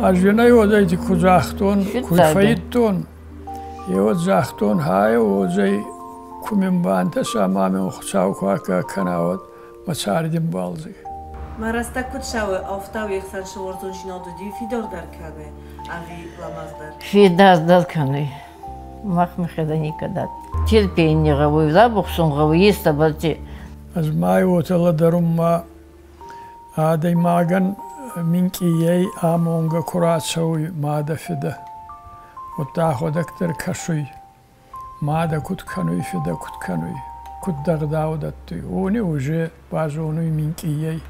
Ӕз ин ӕй уодӕйти ку загътон, ку фӕййидтон, е уӕд загътон, хай уодзӕй, ку мин бантӕса ма мин Хуцау ку аккаг кӕна, уӕд мӕ царди мбалдзӕй. Мӕ рӕстӕг куд цӕуы, афтӕ уе хсӕн сывӕрдзондзинад уыди фидардӕр кӕны ӕви лӕмӕгъдӕр? Фидардӕр кӕны. Мах мӕхе никӕд терпение гъӕуй, рабухсун гъӕуй, естӕбӕлти. Ӕз ма уотӕ лӕдӕрун ма адӕймагӕн минкъийӕй амонгӕ ку рацӕуй мадӕ-фидӕ, уӕдта ӕхуӕдӕг дӕр кӕсуй, мадӕ куд кӕнуй, фидӕ куд кӕнуй, куд ӕгъдау дӕттуй, уони уже базонуй минкъийӕй.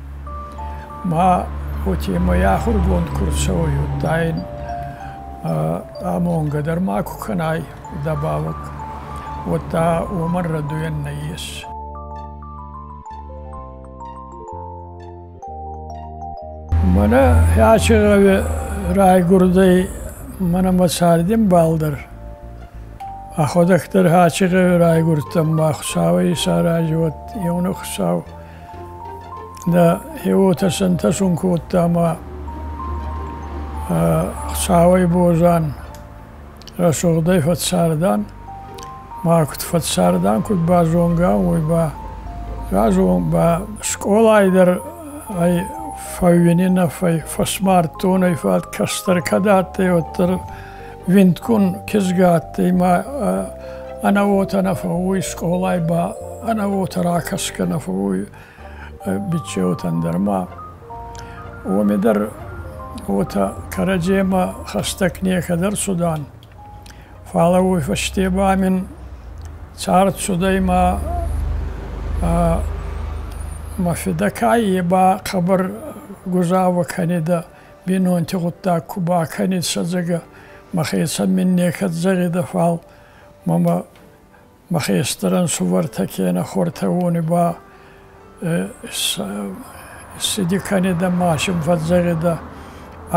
Ма уотемӕй ахургонд ку рцӕуй, уӕдта ин амонгӕ дӕр ма ку кӕнай дӕбӕлӕг, уӕдта уомӕн рӕдуйӕн нӕййес. Мӕнӕ ачи гъӕуи райгурдӕй мӕнӕ мӕ царди ӕмбал дӕр. Ӕхуӕдӕг дӕр ачи гъӕуи райгурдтӕн ма Хуцауӕй исарази уӕд еунӕг Хуцау. Нӕ уотӕ сӕнтӕсун кодта ма Хуцауӕй бозӕн рӕсугъдӕй фӕццардан. Ма куд фӕццардан, куд базонгӕ, уой ба разон ба скъолай дӕр ӕй фӕууининӕ, фӕсмардтон ӕй, фал кӕстӕр кӕд адтӕй, уӕддӕр виндгун кизгӕ адтӕй ма ӕнӕ уотӕ нӕ фӕууй, скъолай ба ӕнӕ уотӕ ракӕсгӕ нӕ фӕууй биччеутӕн дӕр ма. Уоми дӕр уотӕ кӕрӕдземӕ хӕстӕг некӕд ӕрцудан. Фалӕ уой фӕсте ба мин цард цудӕй ма мӕ фидӕ ка е ба хъӕбӕр гузавӕ кӕнидӕ, бийнонти гъуддаг ку бакӕнид сӕдзӕгӕ, мӕхецӕн мин некӕд зӕгъидӕ, фал мӕмӕ мӕ хестӕр ӕнсувӕртӕ кенӕ хуӕртӕ уони ба цыди кӕнидӕ ма син фӕззӕгъидӕ,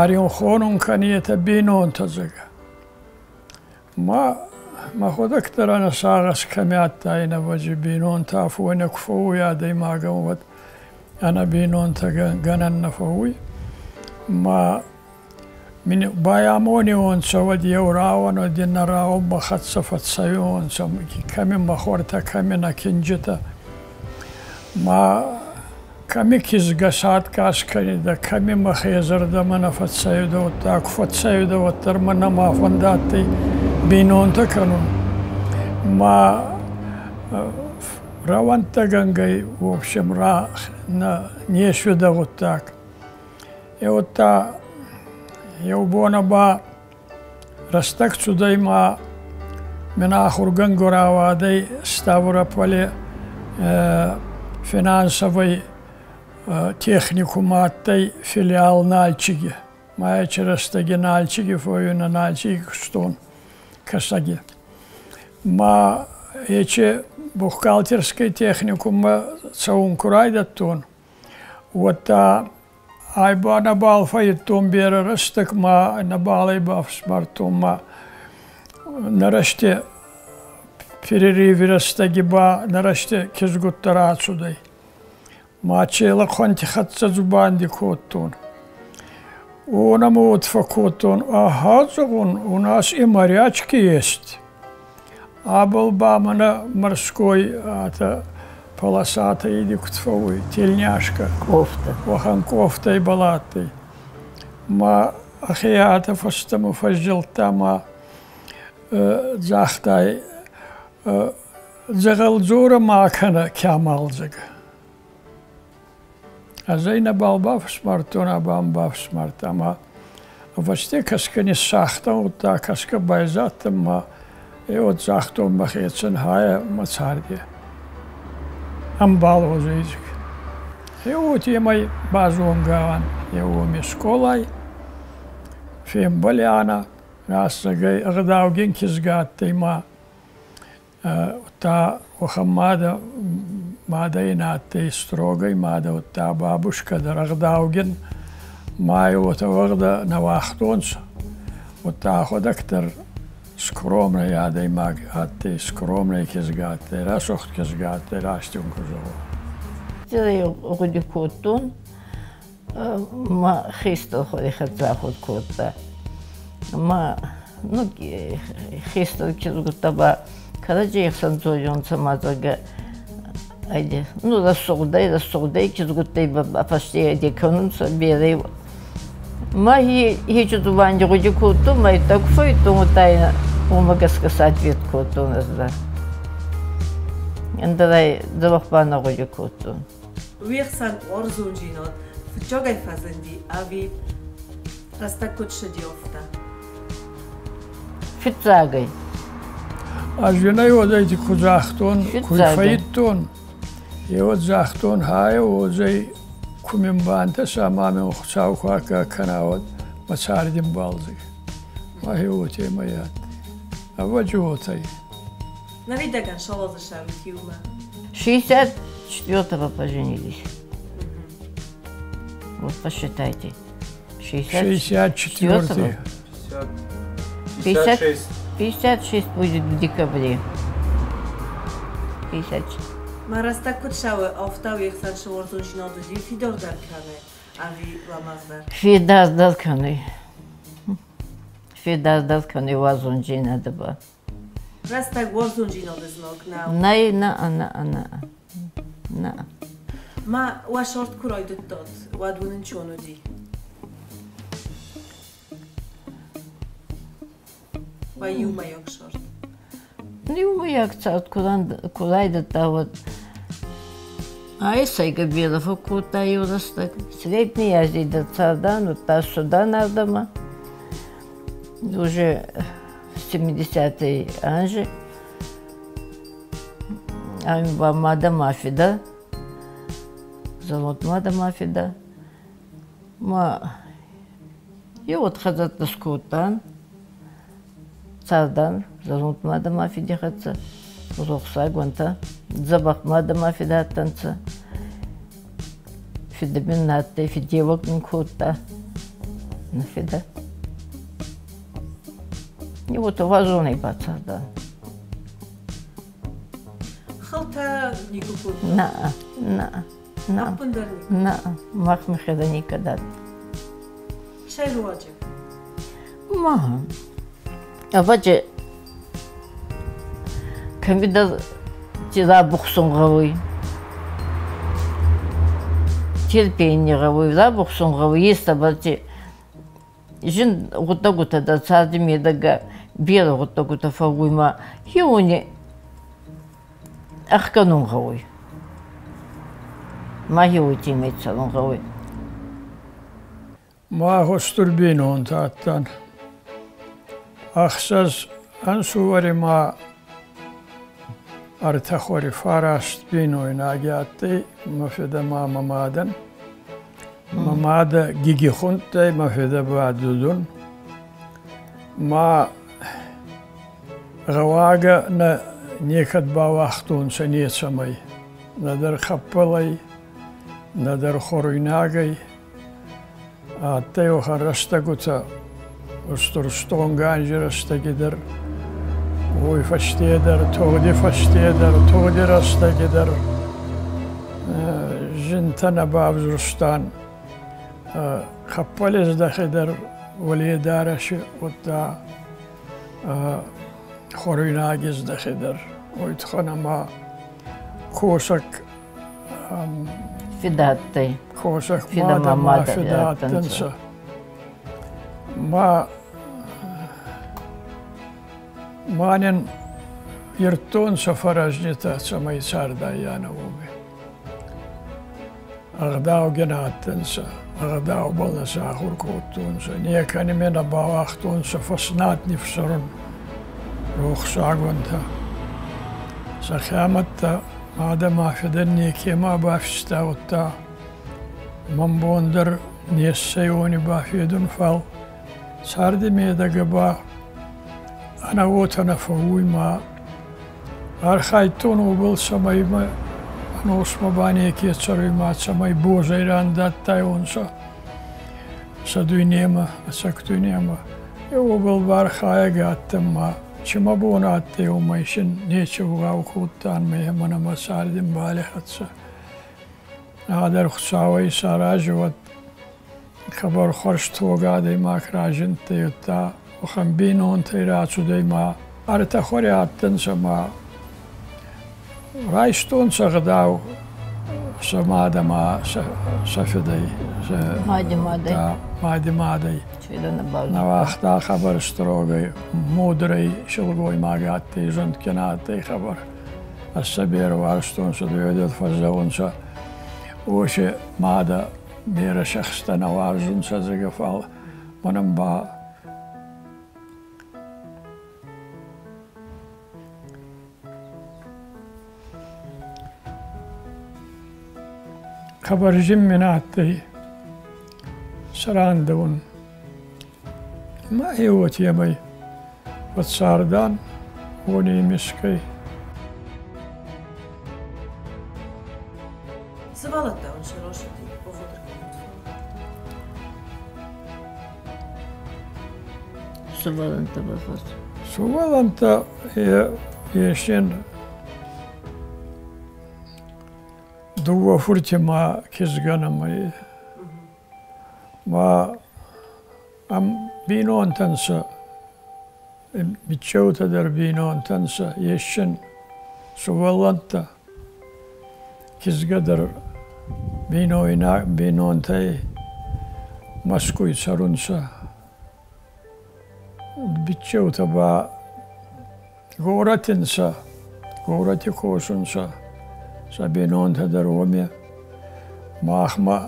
ӕриун хонун кӕнетӕ бийнонтӕ, зӕгъгӕ. Ма мӕхуӕдӕг дӕр ӕнӕ сагъӕс кӕми адтайнӕ, ӕвӕдзи, бийнонтӕ афойнӕ ку фӕууй адӕймагӕн, уӕд ӕнӕ бийнонтӕ гӕнӕн нӕ фӕууй. Ма мин байамониуонцӕ, уӕд еу рауӕн, уӕд иннӕ рауӕн мӕ хӕццӕ фӕццӕуиуонцӕ, кӕми мӕ хуӕртӕ, кӕми нӕ кинджитӕ. Ма кӕми кизгӕ садгас кӕнидӕ, кӕми мӕхе зӕрдӕмӕ нӕ фӕццӕуидӕ, уӕдта ку фӕццӕуидӕ, уӕддӕр мӕ нӕма фӕндадтӕй бийнонтӕ кӕнун. Ма рӕуӕнттӕгӕнгӕй, в общем, нӕ не суидӕ гъуддаг. Е уӕдта еу бонӕ ба рӕстӕг цудӕй ма мин ахургӕнгӕ рауадӕй Ставрополи финансовой техникум адтӕй филиал Нальчиги. Ма ечи рӕстӕги Нальчиги фӕууинӕ, Нальчиги кустон Кӕсӕги. Ма ечи бухгалтерской техникуммӕ цӕун ку райдӕдтон, уӕдта ай ба нӕбал фӕййидтон берӕ рӕстӕг ма нӕбал ӕй бафсмардтон ма нӕ рӕсти перерыви рӕстӕги ба нӕ рӕсти кизгуттӕ рацудӕй. Ма челӕхъуӕнти хӕццӕ дзубанди кодтон. Уонӕмӕ уод фӕккодтон, ага, зӕгъун, у нас и морячки есть. Абол ба мӕнӕ морской атӕ полосатый иди куд фӕууй, тельняшка. Кофта. Уӕхӕн кофтӕй бал адтӕй. Ма ӕхе атӕ фӕстӕмӕ фӕззилдта ма загътай, дзӕгъӕлдзорӕ ма кӕнӕ Кямал, зӕгъ. Ӕз ӕй нӕбал бафсмардтон, а ба бафсмардта ма ӕвӕсте кӕсгӕ ниссагътан, удта кӕсгӕ байзадтӕн ма е уӕд загътон мӕхецӕн, хая мӕ царди ӕмбал уодзӕй. Е уотемӕй базонгӕ ан е уоми скъолай, фембӕлианӕ, рӕстӕгӕй ӕгъдаугин кизгӕ адтӕй ма удта уӕхӕн мадӕ, мадӕ ин адтӕй строгай мадӕ, удта бабушка дӕр ӕгъдаугин, ма уотӕ уӕгъдӕ нӕ уагътонцӕ. Удта ӕхуӕдӕг дӕр скромный адӕймаг адтӕй, скромный кизгӕ адтӕй, рӕсугъд кизгӕ адтӕй, раст ин ку зӕгъон. Гъуди кодтон. Мӕ хестӕр хуӕри хӕццӕ ахур кодта. Ма ну, хестӕр кизгуттӕ ба кӕрӕдзей ӕхсӕн дзорионцӕ ма, зӕгъгӕ, айде, ну, рӕсугъдӕй, рӕсугъдӕй кизгуттӕй ба фӕсте айде кӕнунцӕ берӕ. Ма хечи дзубанди гъуди кодтон, ма итӕг фӕййидтон, удта уомӕ гӕсгӕ сӕ ответ кодтон ӕз дӕр. Ӕндӕрӕй дзӕбӕх ба нӕ гъуди кодтон. Уе хсӕн уарзондзийнад фиццагӕй фӕззинди ӕви рӕстӕг куд цуди, афтӕ? Фиццагӕй. Ӕз ин ӕй уодӕйти ку загътон, ку Фиццагӕй. фӕййидтон, е уӕд загътон, хай уодзӕй, ку мин бантӕса ма мин Хуцау ку аккаг кӕна, уӕд мӕ царди мбалдзӕг. Мӕхе уотемӕй адтӕй. Ӕвӕдзи уотӕй. Ныридӕгӕн сауӕдзы ссарут иумӕ. 64-го поженились. Вот посчитайте. 64-й. 56. 56 будет в декабре. 50. Ма рӕстӕг куд цӕуы, афтӕ уе хсӕн цы уарзондзинад уыди, фидардӕр кӕны ӕви лӕмӕгъдӕр? Фидардӕр кӕны. Фидардӕр кӕны уарзондзинады ба. Рӕстӕг уарзондзинады знаг нӕу? Нӕй, нӕ, нӕ, нӕ, нӕ. Ма уӕ сорт куы райдыдтат, уӕд уын ӕнцон уыди? Уӕ иумӕйаг сорт? Иумӕйаг цард куы райдыдта, уӕд ай сӕйгӕ берӕ фӕккодта еу рӕстӕг. Средний Азий дӕр цардан, удта цудан ардӕмӕ. Уже 70-й анзи. Ами ба мадӕ ма фидӕ, зӕронд мадӕ ма фидӕ. Ма еу хӕдзӕрттӕ скодтан, цардан зӕронд мадӕ ма фиди хӕццӕ, рохсаг уӕнтӕ, дзӕбӕх мадӕ ма фидӕ адтӕнцӕ. Фидӕ мин нӕ адтӕй, фидеуӕг мин кодта нӕ фидӕ. И вот уарзонӕй бацардан. Хылтӕ никуы кодтат? Нӕ, нӕ, нӕ. Ӕппындӕр никуы? Нӕ, мах мӕхӕдӕг никӕд Цӕй руаджы? Ма. Ӕвӕдзи, кӕмидӕр ци рабухсун гъӕуй, терпение гъӕуй, рабухсун гъӕуй, естӕбӕлти зин гъуддӕгутӕ дӕр царди медӕгӕ берӕ гъуддӕгутӕ фӕууй ма хеуони ӕхгӕнун гъӕуй. Ма хеуотемӕй цӕрун гъӕуй. Мах устур бийнонтӕ адтан. Ӕхсӕз ӕнсувӕри ма ӕртӕ хуӕри фараст бийнойнаги адтӕй мӕ фидӕ ма мӕ мадӕн. Мӕ мадӕ Гиги хундтӕй, мӕ фидӕ ба Дудун. Ма гъӕуагӕ нӕ некӕд бауагътонцӕ нецӕмӕй. Нӕдӕр хӕппӕлӕй, нӕдӕр хуӕруйнагӕй. Адтӕй уӕхӕн рӕстӕгутӕ, устур стонг анзи рӕстӕги дӕр, уой фӕсте дӕр, тугъди фӕсте дӕр, тугъди рӕстӕги дӕр зинтӕ нӕ бавзурстан. Хӕппӕли здӕхи дӕр уӕледарӕси, удта хуӕруйнаги здӕхи дӕр. Уой туххӕн ӕма косӕг Фидӕ адтӕй. Косӕг Фидӕ мадӕ ма ма мадӕ фидӕ адтӕнцӕ. адтӕнцӕ. Ма ма нин ирдтонцӕ фӕрӕзнитӕ, цӕмӕй цардаййанӕ уоми. Ӕгъдаугин адтӕнцӕ, ӕгъдаубӕл нӕ сӕ ахур кодтонцӕ, некӕми нӕ бауагътонцӕ фӕснад нифсӕрун рохсаг уӕнтӕ. Сӕ хъиамӕттӕ мадӕ ма фидӕн некема бафиста, удта мӕн бон дӕр не ссӕй уони бафедун, фал царди медӕгӕ ба ӕнӕ уотӕ нӕ фӕууй ма архайдтон уобӕл, цӕмӕй мӕ ӕносмӕ ба неке цӕруй ма цӕмӕй бозӕй рандадтайуонцӕ сӕ дуйнемӕ, ӕцӕг дуйнемӕ. Е уобӕл ба архайӕг адтӕн ма ци мӕ бон адтӕй, уомӕй син неци вгъау кодтан мӕ ӕма мӕ царди мбали хӕццӕ. Ӕдӕр Хуцауӕй исарази уӕд. Хъӕбӕр хуӕрзтог адӕймаг разиндтӕй, удта уӕхӕн бийнонтӕй рацудӕй ма ӕртӕ хуӕри адтӕнцӕ ма райстонцӕ гъдау сӕ мадӕ ма сӕ фидӕй. Мади мадӕй. Мади мадӕй. Нӕ уагъта хъӕбӕр строгӕй, мудрӕй силгоймаг адтӕй, зундгин адтӕй хъӕбӕр. Ӕз сӕ берӕ уарзтон, сӕ дуедет фӕззӕгъунцӕ. Уоси мадӕ берӕ сӕхстӕ нӕ уарзунцӕ, зӕгъгӕ, фал мӕнӕн ба хъӕбӕр зин мин адтӕй сӕрӕндӕун. Ма уотемӕй фӕццардан уони имисгӕй. Сывӕллӕттӕ уын сӕ рӕсугъд бахуыдыр кӕнут. Сывӕллӕттӕ бафӕрс. Сывӕллӕттӕ есен дыууӕ фурти ма кизгӕн ӕма ма ам бийнонтӕн сӕ биччеутӕ дӕр бийнонтӕн сӕ есен сувӕллӕнттӕ кизгӕ дӕр бийнонтӕй Мӕскуй цӕрунцӕ. Биччеутӕ ба горӕти нцӕ, горӕти косунцӕ, сӕ бийнонтӕ дӕр уоми. Махмӕ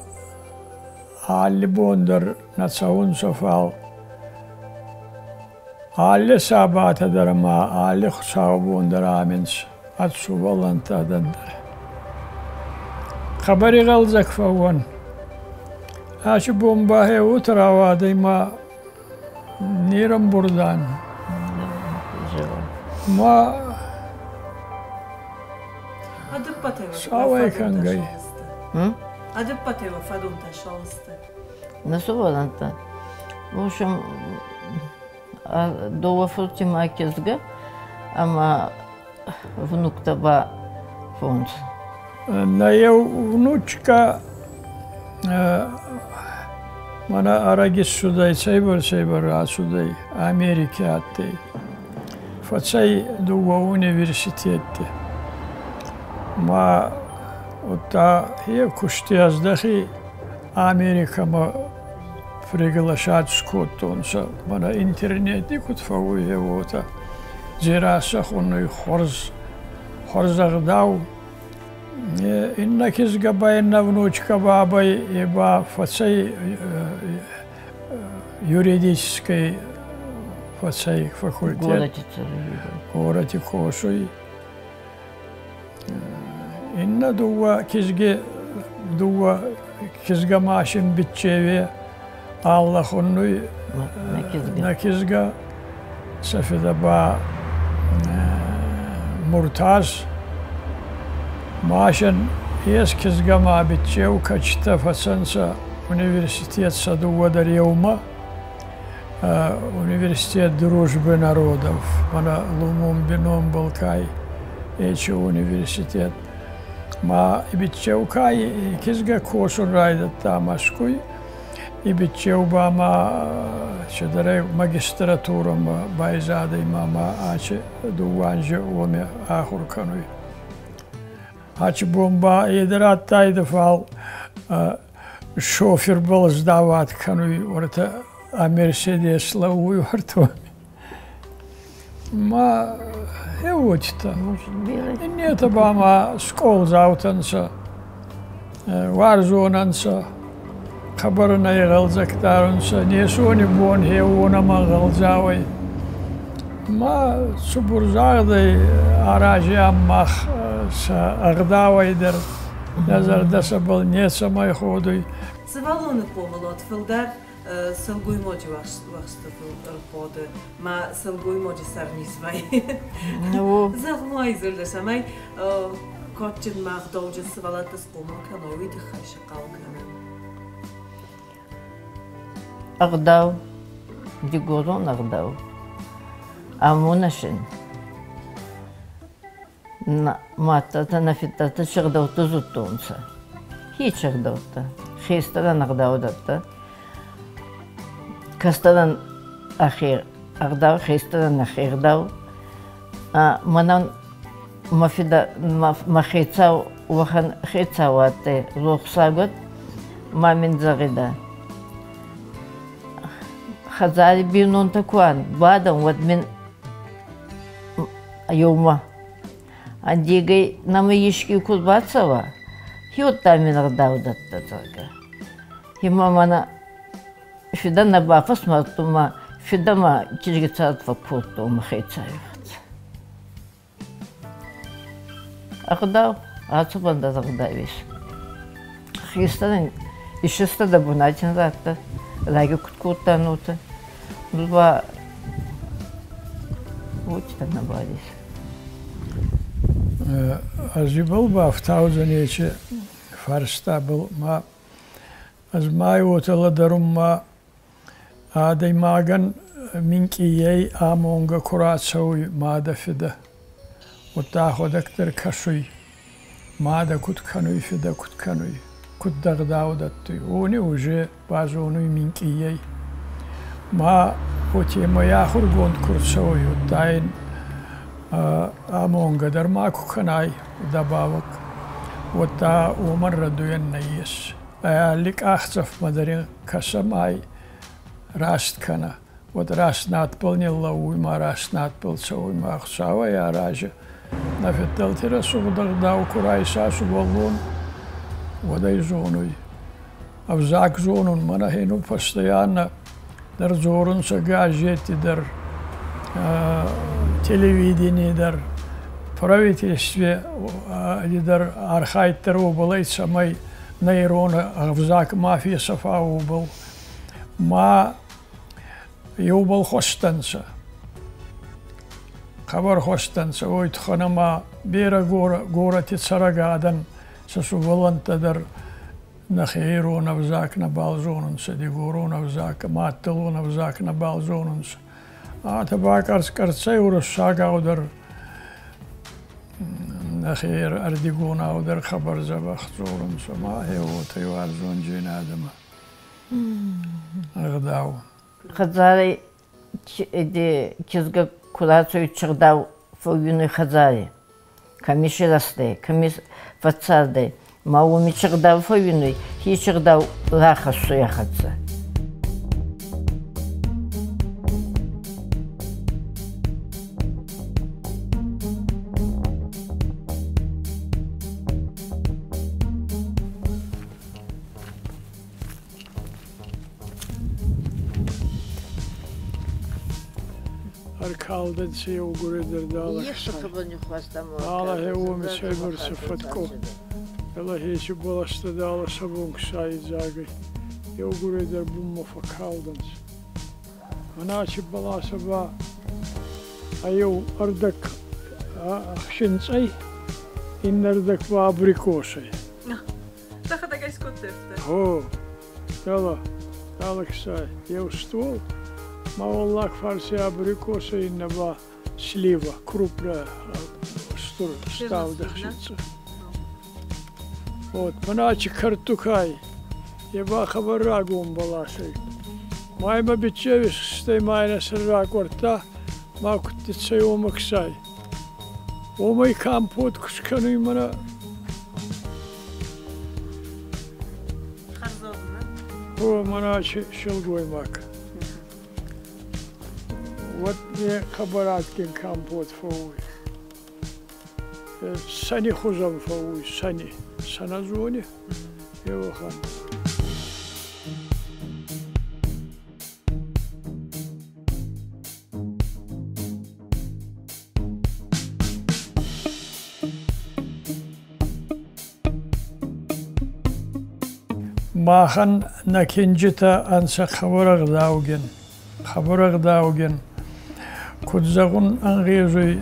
алли бон дӕр нӕ цӕунцӕ, фал алли сабатӕ дӕр ӕма алли хуцаубон дӕр ами нцӕ ӕд сувӕллӕнттӕ адӕн дӕр. Хъӕбӕр игъӕлдзӕг фӕууӕн. Аци бон ба хе уотӕ рауадӕй ма не рӕмбурдан. Ма сауӕй кӕнгӕй. Ӕдӕппӕтӕй уӕ фӕдонтӕ сӕлысты? Нӕ сувӕллӕнттӕ. В общем, дыууӕ фурти ма кизгӕ ӕма внуктӕ ба фондз. Нӕ еу внучка мӕнӕ ӕрӕги ссудӕй, цӕйбӕрцӕйбӕр рацудӕй, Америки адтӕй. Фӕцӕй дууӕ университетти. Ма удта е кусти ӕздӕхи Америкӕмӕ приглашать скодтонцӕ. Мӕнӕ интернети куд фӕууй, уотӕ. Дзерассӕ хуннуй хуарз, хуӕрзӕгъдау. Иннӕ кизгӕ ба, иннӕ внучка бабӕй е ба фӕцӕй юридической фӕцӕй факультет. Горӕти косуй. Иннӕ дууӕ кизги дууӕ кизгӕ машин биччеви Алла хуннуй нӕ кизгӕ, сӕ фидӕ ба Муртаз. Машин ес кизгӕ ма биччеу кӕчтӕ фӕцӕнцӕ университет сӕ дууӕ дӕр еумӕ. Университет дружбы народов, мӕнӕ Лумумби номбӕл кай ечи университет. Ма биччеу кай кизгӕ косун райдӕдта Мӕскуй, и биччеу ба ма чидӕрӕй магистратурӕмӕ байзадӕй ма ма ачи дууӕ анзи уоми ахур кӕнуй. Ачи бон ба е дӕр адтайдӕ, фал шофербӕл сдавать кӕнуй, уӕртӕ а Мерседес лӕууй уӕртӕ. Ма уотитӕ. Иннетӕ ба ма скъолдзаутӕ нцӕ, уарзон ӕнцӕ, хъӕбӕр нӕ игъӕлдзӕг дарунцӕ, не сони бон хе уонӕмӕ гъӕлдзауӕй. Ма цубур загъдӕй аразиам мах сӕ ӕгъдауӕй дӕр, нӕ зӕрдӕ сӕбӕл нецӕмӕй ходуй. Сывӕллоны хъомылад фылдӕр сылгоймаджы уӕхсты ӕрхъуыды ма сылгоймаджы сӕрниз вӕййы. Зӕгъ-ма, Изольдӕ, цӕмӕй кадджын ма ӕгъдауджын сывӕллӕтты схъомыл кӕной, уый тыххӕй цы хъӕуы кӕнын? Ӕгъдау, дигорон ӕгъдау, амонӕсин. Мадтӕлтӕ, нӕ фидтӕлтӕ се гъдӕуттӕ зудтонцӕ. Хе ӕгъдӕуттӕ, хестӕрӕн ӕгъдау дӕттӕ. Кӕстӕрӕн ӕхе ӕгъдау, хестӕрӕн ӕхе ӕгъдау. Мӕнӕн мӕ фидӕ, мӕ хецау уӕхӕн хецау адтӕй, рохсаг ма мин зӕгъидӕ: Хӕдзари бийнонтӕ ку ан, бадӕн, уӕд мин еумӕ ӕндегӕй нӕмӕ еске ку бацӕуа, хеуӕттӕ мин ӕгъдау дӕтта, зӕгъгӕ. Ема мӕнӕ фидӕ нӕ бафӕсмардтон ма фидӕ ма кизги цард фӕккодтон мӕ хецауи хӕццӕ. Ӕгъдау, ацубан дӕр ӕгъдау ес. Хестӕрӕн исистӕ дӕ бунатин радта, раги куд кодта нотӕ. Нур ба уотитӕ нӕбал ес. Ӕз ибӕл бафтаудзӕн ечи фарстабӕл ма ӕз ма уотӕ лӕдӕрун ма адӕймагӕн минкъийӕй амонгӕ ку рацӕуй мадӕ-фидӕ, удта ӕхуӕдӕг дӕр кӕсуй, мадӕ куд кӕнуй, фидӕ куд кӕнуй, куд ӕгъдау дӕттуй, уони уже базонуй минкъийӕй. Ма уотемӕй ахургонд ку рцӕуй, удта ин амонгӕ дӕр ма ку кӕнай дӕбӕлӕг, уӕдта уомӕн рӕдуйӕн нӕййес. Алли къахдзӕфмӕ дӕр ин кӕсӕмӕй раст кӕнӕ. Уӕд раст надбӕл ниллӕууй ма раст надбӕл цӕуй ма Хуцауӕй арази. Нӕ фиддӕлти рӕсугъд ӕгъдау ку райса сувӕллон, уӕд ӕй зонуй. Ӕвзаг зонун мӕнӕ хену постоянно дӕр дзорунцӕ газетти дӕр, телевидении дӕр, правительстве дӕр архайд дӕр уобӕл ӕй, цӕмӕй нӕ ирон ӕвзаг ма фесӕфа уобӕл. Ма еубӕл хуӕстӕнцӕ. Хъӕбӕр хуӕстӕнцӕ, уой туххӕн ӕма берӕ горӕти цӕрӕг адӕн сӕ сувӕллӕнттӕ дӕр нӕхе ирон ӕвзаг нӕбал зонунцӕ, дигорон ӕвзаг, маддӕлон ӕвзаг нӕбал зонунцӕ. Атӕ ба къӕрц-къӕрцӕй уруссагау дӕр нӕхе ӕрдигонау дӕр хъӕбӕр дзӕбӕх дзорунцӕ ма гье уотӕ уарзондзийнадӕмӕ ӕгъдау. Хӕдзарӕй кизгӕ ку рацӕуй чигъдау фӕууинуй хӕдзари. Кӕми сирӕзтӕй, кӕми фӕццардӕй, ма уоми чигъдау фӕууинуй, хи чигъдау рахӕссуй ӕ хӕццӕ. Ӕркалдӕнцӕ еугурӕйдӕр далӕхсӕн. Алӕхе уоми цӕйбӕрцӕ фӕткъу, Алӕхе бӕлӕстӕ далӕ сӕбонг идзагӕй. Еугурӕйдӕр бунмӕ фӕккалдӕнцӕ. Ӕначи бӕласӕ ба а еу ӕрдӕг ӕхсинцъӕй, иннӕрдӕг ба абрикосӕй. Дӕхӕдӕг ӕй скодтай? Гъо, дӕлӕ, далӕхсай еу стол, ма уӕллаг фарси абрикосӕ, иннӕ ба слива, крупная, стур ставд ӕхсинцъӕ. Вот, мӕнӕ кӕрдтукай, е ба хъӕбӕр рагон бӕласӕй. Ма имӕ биччеви стӕй ма ин ӕ сӕр ракъуӕрдта, ма кудтицӕй уомӕксай. Уомӕй компот ку скӕнуй мӕнӕ. О, мӕнӕ силгоймаг. Уӕд ме хъӕбӕр адгин компот фӕууй. Сӕни хузӕн фӕууй, сӕни. Сӕнӕ зони? Еуӕхӕн. Махӕн нӕ кинджитӕ ӕнцӕ хъӕбӕр ӕгъдаугин, хъӕбӕр ӕгъдаугин. Куд зӕгъун ӕнгъезуй,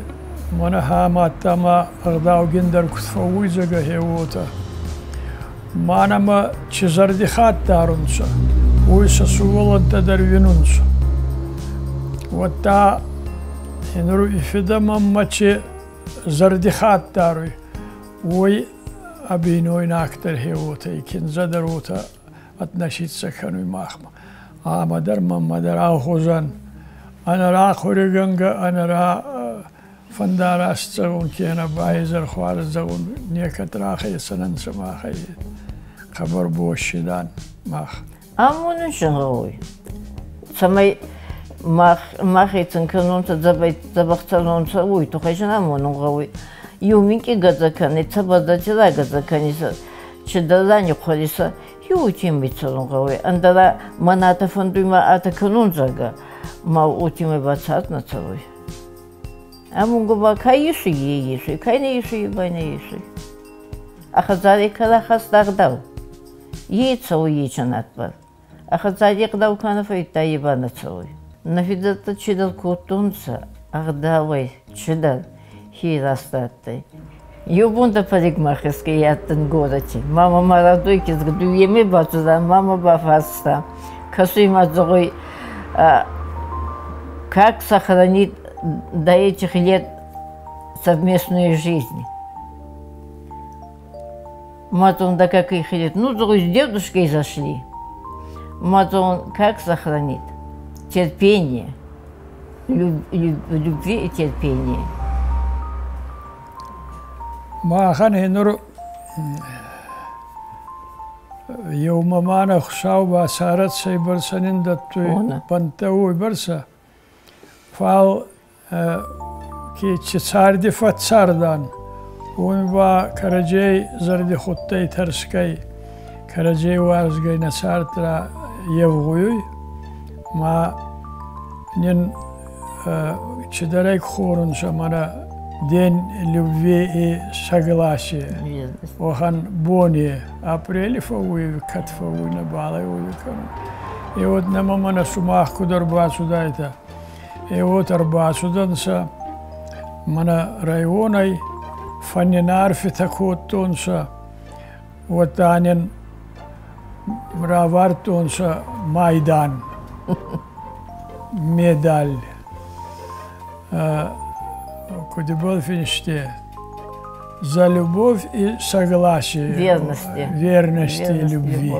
мӕнӕ хӕмӕттӕ ма ӕгъдаугиндӕр куд фӕууй, зӕгъгӕ, гье уотӕ. Ма нӕмӕ ци зӕрдихатт дарунцӕ, уой сӕ сувӕллӕнттӕ дӕр уинунцӕ. Уӕдта нур и фидӕ мӕммӕ ци зӕрдихатт даруй, уой ӕ бийнойнаг дӕр гье уотӕ, и киндзӕ дӕр уотӕ относиться кӕнуй махмӕ. Ӕма дӕр мӕнмӕ дӕр алхузӕн ӕнӕрахъуригӕнгӕ, ӕнӕра фӕндараст зӕгъун кенӕ ба изӕр хуарз зӕгъун некӕд рахецӕн ӕнцӕ махӕй. Хъӕбӕр боз дан мах. Амонун син гъӕуй, цӕмӕй мах махецӕн кӕнонцӕ, дзӕбӕх цӕронцӕ, уой туххӕй син амонун гъӕуй. Еу минкъий гӕдзӕ кӕнетӕ, бӕдӕтила гӕдзӕ кӕнисӕ, чидӕр ранихъуӕрисӕ, еу цӕрун гъӕуй. Ӕндӕра мӕн атӕ фӕндуй ма атӕ кӕнун, зӕгъгӕ, ма уотемӕй ба цард нӕ цӕуй. Амонгӕ ба ка есуй, е есуй, ка не есуй, е ба не есуй. А хӕдзари ка рахаста ӕгъдау, е цӕуй ечи надбӕл. А хӕдзари ӕгъдау ка нӕ фӕййидта, е ба нӕ цӕуй. Нӕ фидӕлтӕ чидӕр кодтонцӕ ӕгъдауӕй, чидӕр хе раст адтӕй. Еу бон дӕ парикмахерской адтӕн горӕти. Мама ма радуй кизгӕ дуйемӕ бацудан, мама бафарста. Кӕсуй ма зӕгъуй, как сохранить до этих лет совместную жизнь? Мать он до каких лет? Ну, зӕгъуй, с дедушкой зашли. Мать он как сохранит? Терпение. Любви и терпение. Махӕн нур еумӕ ма нӕ Хуцау бацарӕд, цӕйбӕрцӕ нин дӕттуй бӕнттӕ, уойбӕрцӕ. Фал ки ци царди фӕццардан, уоми ба кӕрӕдзей зӕрдихудтӕй тӕрсгӕй, кӕрӕдзей уарзгӕй нӕ цард евгъуйуй. Ма нин чидӕрӕй хорунцӕ мӕнӕ День любви и согласия. Уӕхӕн бони апрели фӕууй, кӕд фӕууй, нӕбал ӕй гъуди кӕнун. И вот нӕмӕ мӕнӕ сумах куд ӕрбацудайтӕ, и вот ӕрбацудӕнцӕ мӕнӕ районӕй, фӕннин арфитӕ кодтонцӕ, уӕдта нин равардтонцӕ майдан, медаль. Куд ибӕл финсте? За любовь и согласие. Верности. Верности и любви.